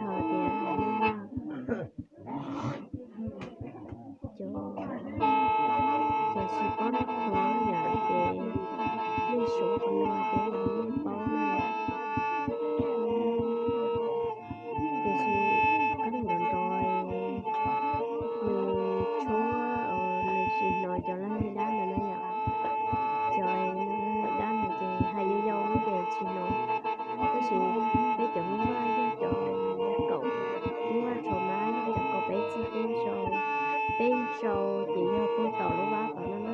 rau tias cov, cov tsis paub dab qhuas yom, ces nej suav qhov no ces nej paub na. Tiam sis qab nrov nrov, nws tshuab, nws tsis hnov cov laj lim dab ntawd na yom. Cov laj lim dab ntawd ces hais yau yau ces tsis hnov. Tab sis peb cov Hmoob Vaj yog cov kaum, Hmoob Vaj tshuav mab yog cov kaum peb txog peb rau, peb rau ces yog pug tom lub vab tom no na.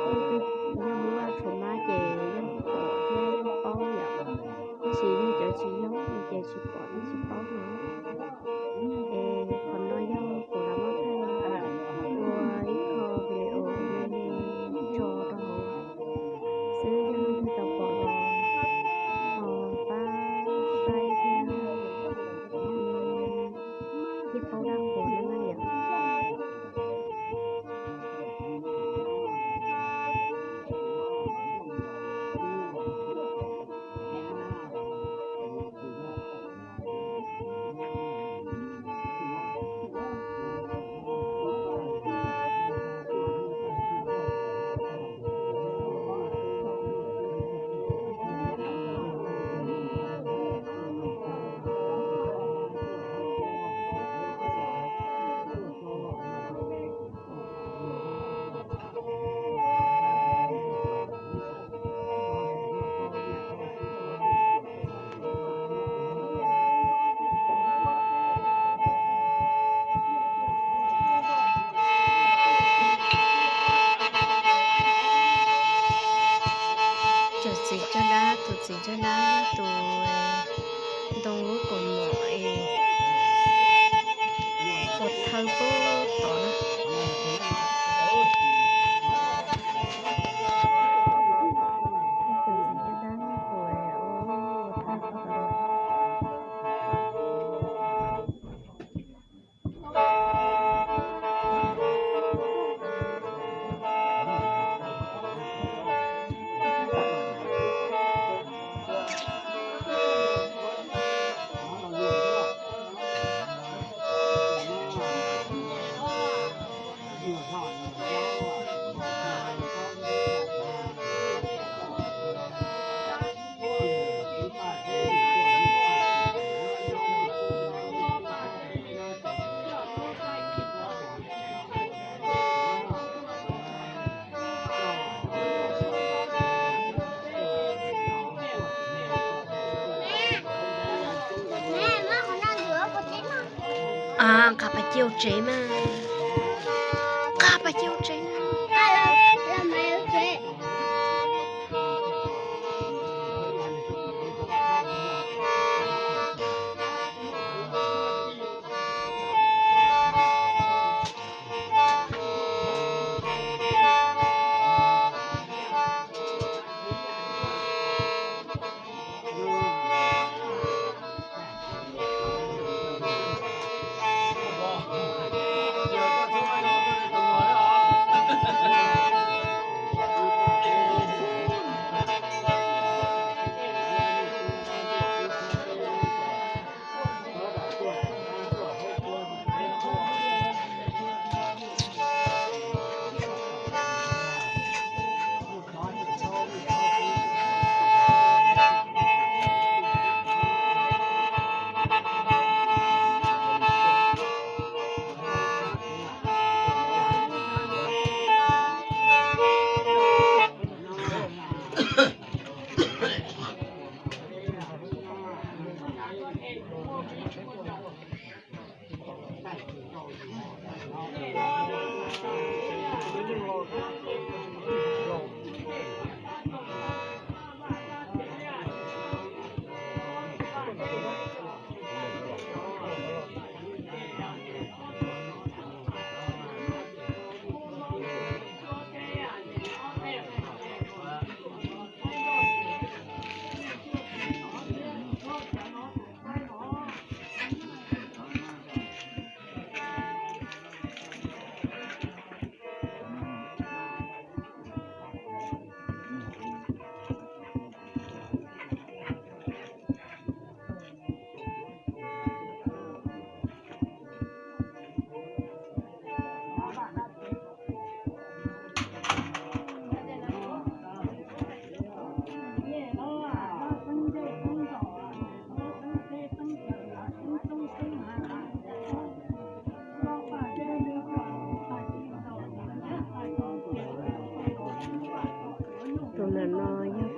Yog Hmoob Vaj tshuav mab ces yeej pom thiab yeej paub yom. Tab sis yog cov tsis yog ces tsis pom thiab tsis paub no. Es qhov no yog kuv lam muab thaij ua ib qho video me me tso rau hauv xwb, yog leej twg tau pom los ho pab saib thiab, thiaj paub dab qhuas no na yom. Cov txiv caj dab, tus txiv caj dab yog tus ntoo lub kaus mom es ua thawj pub tod na. Tus txiv caj dab yog tus ua thawj pub tod. Nqa pas cia hauv tsev mas, nqa pas cia hauv tsev na.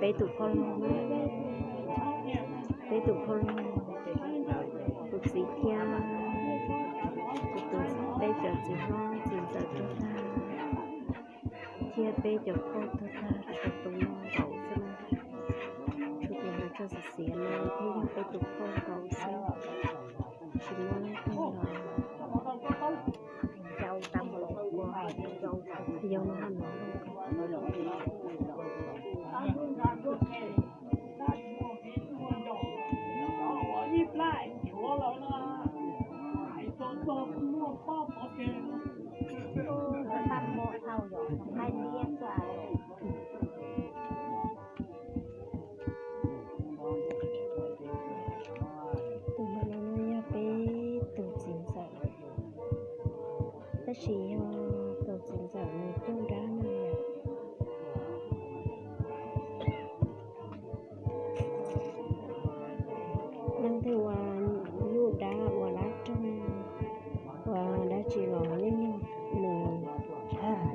Peb tus phauj laug, peb tus phauj laug, tus txiv thiab tus, peb cov txiv hlob txiv ntxawm tuag tag, thiab peb cov phauj tuag tag, tshuav tus no nkaus xwb na. Tshuav tus no tso xiav xiav no thiaj yog peb tus phauj nkaus xwb, tsis muaj leej twg los. Yau no haj no. Tus no no yog peb tus txiv ntxawm, tab sis yog tus txiv ntxawm nws coj dab no yom. Leej twg ua nyuj dab ua dab roog ua dab tsi los yeej yog nws,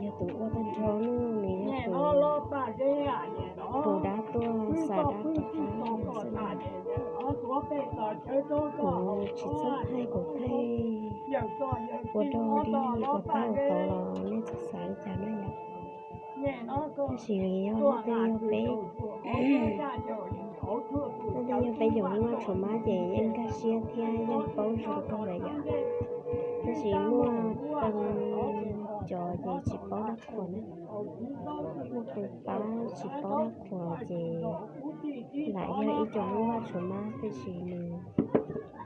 yog tus ua tag nrho nws, nws yog tus hu dab tuaj xa dab rov qab xwb. Kuv tsis txawj thaij, kuv thaij ua dog dig ua tag ua tod los nej txhob xav li cas na yom. Tab sis yog leej twg yog peb, leej twg yog peb cov Hmoob Vaj Tshuav Mab ces yeej nkag siab thiab yeej paub zoo kawg lawm yom. Tab sis muaj cov ces tsis paub dab qhuas na, muaj qee pab tsis paub dab qhuas ces lam yog ib co Hmoob Vaj Tshuav Mab tiam sis nws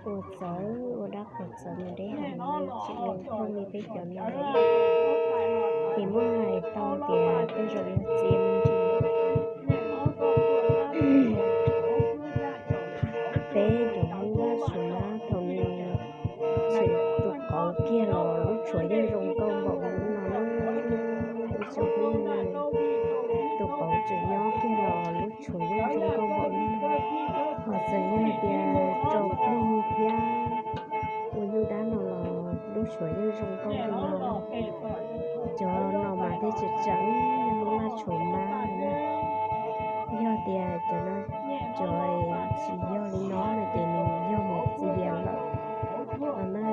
ua txawv ua dab qhuas txawv mus deb heev, tsis zoo thooj li peb cov no. Ces muab hais tau tias tej zaum yog txiv me ntsis. Peb cov Hmoob Vaj Tshuav Mab thaum nws txhum tus qauv kiag los lub tshuav yeej zoo nkauj npaum li no na. Ib tsoom phooj ywg, tus qauv tseem nyob kiag los lub tshuav yeej zoo nkauj npaum li no. Ho txawm yog tias tso plig thiab ua nyuj dab no los lub tshuav yeej zoo nkauj li no. Cov no mas thiaj tseem tseem yog Hmoob Vaj Tshuav Mab na. Yog tias cov no, cov tsis yog li no no ces nws yog mus txias lawm no na. Tus no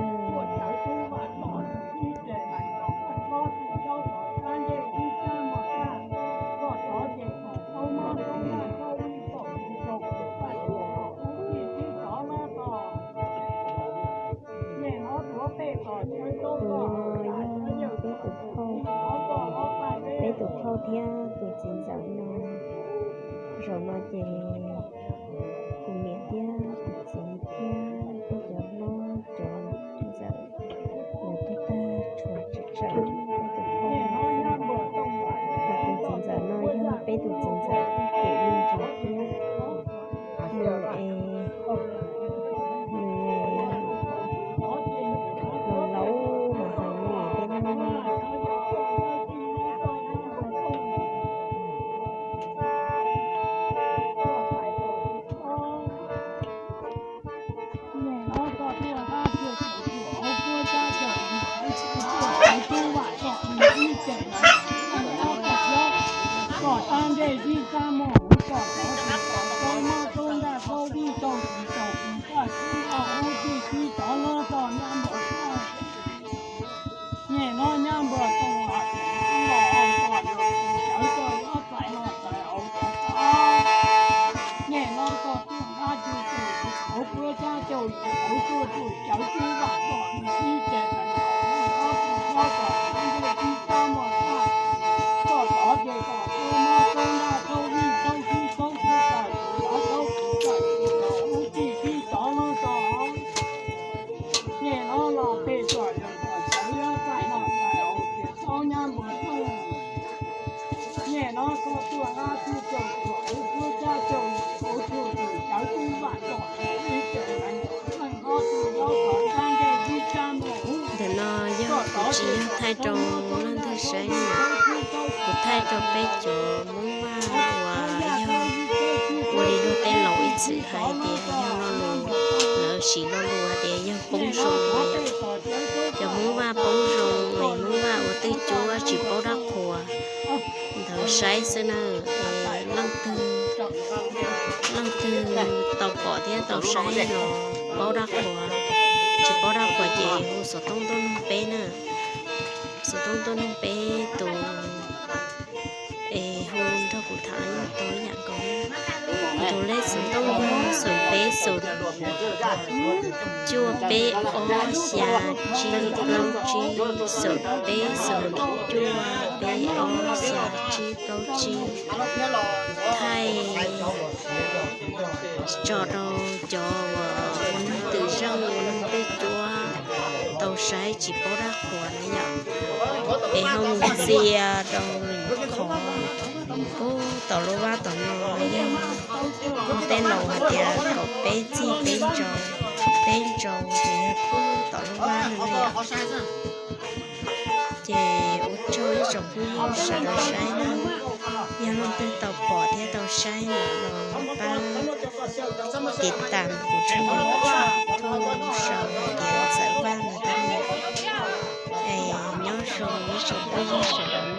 yog peb tus phauj, peb tus phauj thiab tus txiv ntxawm no. Zaum no ces kuv niam thiab kuv txiv thiab peb cov hlob cov ntxawm lawv tuag tag tshuav tseem tsawg peb tus phauj. Ho tus txiv ntxawm no yog peb tus txiv ntxawm kem me ntsis thiab. Nws es, nws laus laus mas hais nws tej no. Ntawm no yog kuv tsis yog thaij rau leej twg saib na, kuv thaij rau peb cov Hmoob Vaj uas yog ua li luag tej laus ib txwm hais tias yog lo lus, lawv siv lo lus hais tias yog poob zoo na yom. Cov Hmoob Vaj poob zoo es Hmoob Vaj ua twj cuab tsis paub dab qhuas. Saib xwb na, es leej twg, leej twg tau pom thiab tau saib los paub dab qhuas, tsis paub dab qhuas ces hu xov tooj tuaj nug peb na, xov tooj tuaj nug peb tus, es hu nrog kuv tham los yog tau ib yam nkaus. Tus lej xov tooj yog xoom peb xoom cuaj peb ob xya tsib plaub tsib, xoom peb xoom cuaj peb ob xya tsib plaub tsib. Thaij tso rau cov uas ua neeg twm zeej ua neeg tej cuab tau saib tsis paub dab qhuas na yom, es ho mus txia rau lwm qhov. Ub, tom lub vab tom no yog tej laus hais tias kaum peb txij peb ntsau, peb ntsau ces yog pub tom lub vab no na yom. Ces ua tsaug ib tsoom phooj ywg sawv daws saib na, yog leej twg tau pom thiab tau saib no los pab tiv tam kuv tshooj YouTube sau hais tias Ntxawm Vaj no thiab na. Es nyob zoo ib tsoom phooj ywg sawv daws,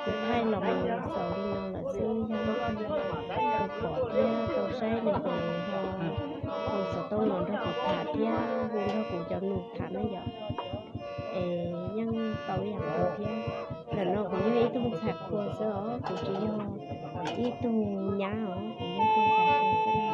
kuv thaij los mus xaus li no lawm xwb, yog leej twg tau pom thiab tau saib no ces ho hu xov tooj los nrog kuv tham thiab hu nrog kuv cov nus tham na yom. Es yeej tau ib yam nkaus thiab. Ntawm no kuv yog ib tug ntxhais qhua xwb os, kuv tsis yog ib tug nyab os, kuv yog ib tug ntxhais qhua xwb.